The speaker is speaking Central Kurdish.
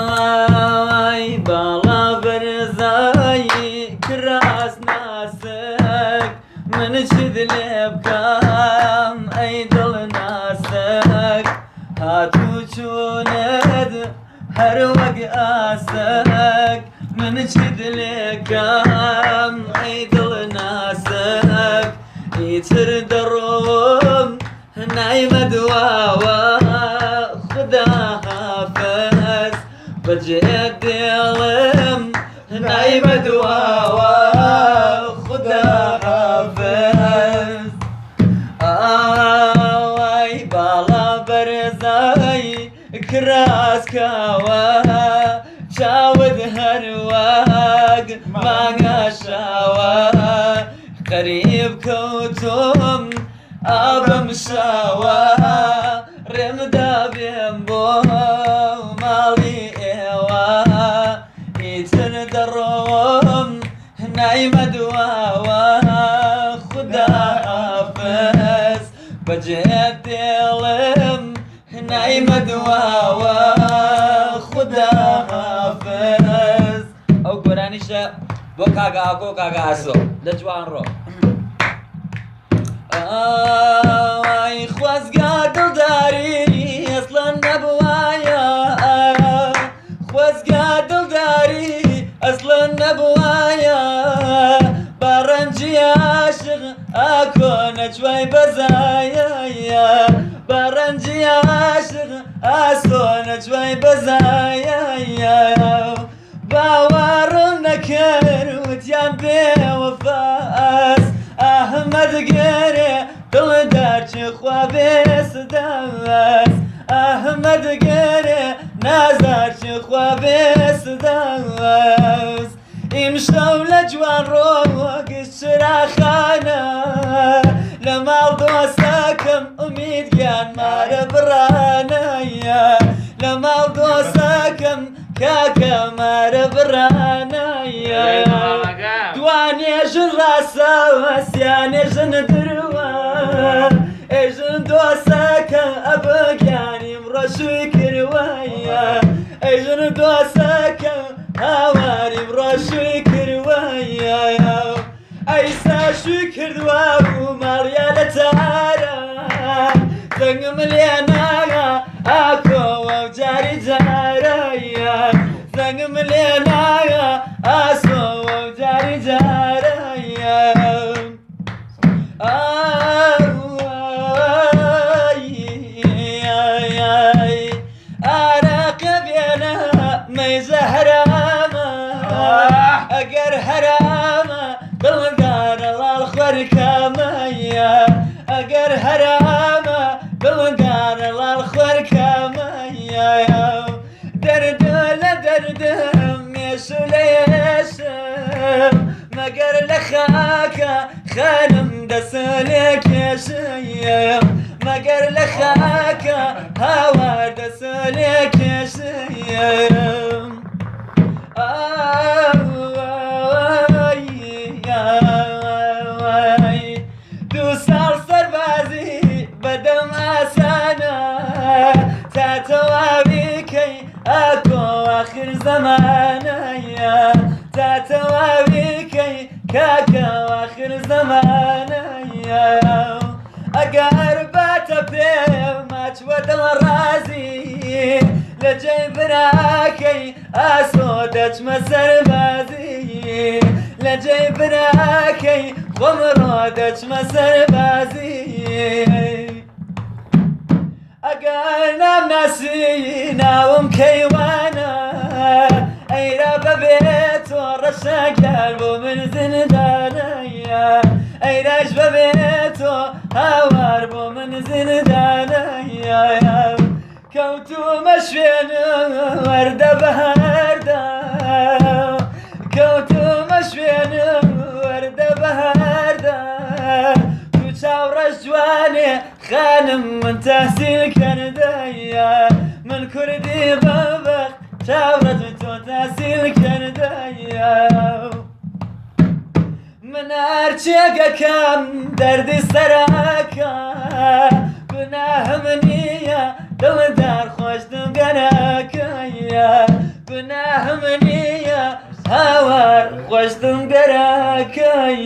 ئای باڵا بەرزایی کراس ناسک من چیت لێ بکەم ئەی دڵ ناسک هاتوو چوونت هەر وەک ئاسک من چیت لێ کەم ئەی دڵ ناسک ئیتر دەڕۆم نایمە دواوە خودا حافز بەجێت دێڵم نایمە دواوە خودا حافز ئاوای باڵا بەرزای کراس کاوە چاوت هەروەک مانگا شاوە قەریب کەوتم ئابم شاوە ڕێمدا بێم بۆ ماڵی ئێوە ئیتر دەڕۆم نایمە دواوە خودا حافز بەجێت دێڵم نایمە دواوە خودا حافز ئەو گۆرانیشە بۆ کاکە ئاکۆ کاکە ئاسۆ لە جوانڕۆ. ئای خۆزگا دڵداری ئەسڵەن نەبوایە خۆزگا دڵداری ئەسڵەن نەبوایە با ڕەنجی عاشق ئاکۆ نەچوای بەزایە با ڕەنجی عاشق ئاسۆ نەچوای بەزایە باوەڕم نەکرد وتیان بێوەفاس ئەحمەد گەرێ دڵدار چ خوا بێسداس ئەحمەد گەرێ نازار چ خوا بێسداس ئیمشەو لە جوان ڕۆ گشت چراخانە لە ماڵ دۆسەکەم ئومید گیان مارە بڕانە لە ماڵ دۆسەکەم کاکە مارە بڕانە دوانێ ژن ڕاسەوە سیانێ ژن دروە ئێژن دۆسەکە ئەبە گیانیم ڕەشوی کردووە ئەیژن دۆسەکە هاواریم ڕەشوی کردووە ئەیسا شوی کردووە و ماڵیا لە تارە دەنگم لێ ناگا ئاکۆوە و جاری جارەیە دەنگم لێ ناگا ئاسۆوە و جاری جارەیە ئارەق بێنە مەیزە هەرامە ئەگەر هەرامە دڵدارە ڵاڵ خوەرکامەیە ئەگەر هەرامە دڵدارە ڵاڵ خوەرکامەیە دەرد لە دەردم مێش و لە یێشم مەگەر لە خاکە خانم دەسە لێ کێشیم مەگەر لە خاکە هاوار دەسە لێ کێشیم دوو ساڵ سەربازی بەدەم ئاسانە تا تەواوی کەی ئاکۆ ئاخر زەمانەیە تا تەواوی کەی کاکە ئاخر زەمانەیە ئەگەر باتە پێ ماچوە دڵ ڕازی لە جێی براکەی ئاسۆ دەچمە سەربازی لە جێی براکەی خۆم ڕۆ دەچمە سەربازی ئەگەر نامناسی ناوم کەیوانە ئەیرا بەبێت تۆ ڕەشەگەر بۆ من زیندانەیە ئەیراش بەبێت تۆ هاوار بۆ من زیندانەیە کەوتومە شوێن وەردە بەهەردە کەوتومە شوێن وەردە بەهەردە تو چاو ڕەش جوانێ خانم من تەحسیل کردەیە من کوردی بەبەخت چاو ڕەش تۆ تەحسیل کردەیە من هەرچێکەکەم دەردی سەرەکە گوناهم نییە دڵدار خۆشتم گەرەکە. خۆشتم گەرەکەی.